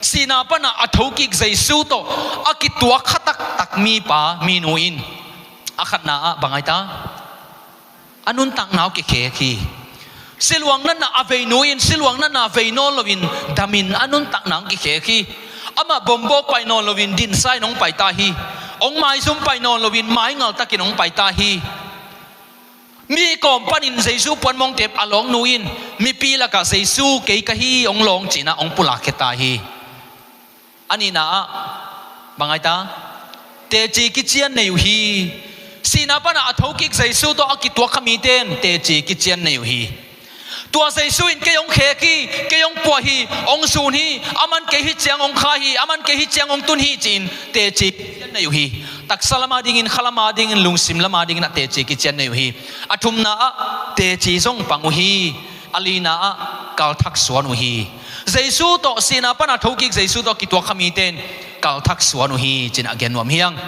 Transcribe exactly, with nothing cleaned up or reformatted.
Sihna pana a thokik Jesu tawh a kituak kha taktak mipa minu in a khatna ah bang ai ta? A nuntakna uh kikhek hi. Siluang natna a vei nu in siluang natna vei nawn loin damin a nuntakna uh kikhek hi. Amah bombawk pai nawn loin dinsa in hong pai ta hi. Hong maizum pai nawn loin maingal takin hong pai ta hi. Mi kawm panin Jesu puanmawngte a lawng nu in mipi lakah Jesu kei ka hi hong lawng cinah hong pulakkhia ta hi. A nihna ah bang ai ta? Teci kician nei uh hi. Sihna pana a thokik Jesu tawh a kituak kha mite in teci kician nei uh hi. Tua Jesu in kei hong khek hi, kei hong puah hi, hong sun hi, aman kei hi ciang hong kha hi, aman kei hi ciang hong tun hi ci-in teci kician nei uh hi. Taksa lama dingin, kha lama dingin, lungsim lama dingin a teci kician nei uh hi. A thumna ah teci zong pang uh hi. A lina ah kalthak suan uh hi. Jesu tawh sihna pana thokik Jesu tawh kituak kha mite in kalthak suan uh hi cinah gen nuam hiang.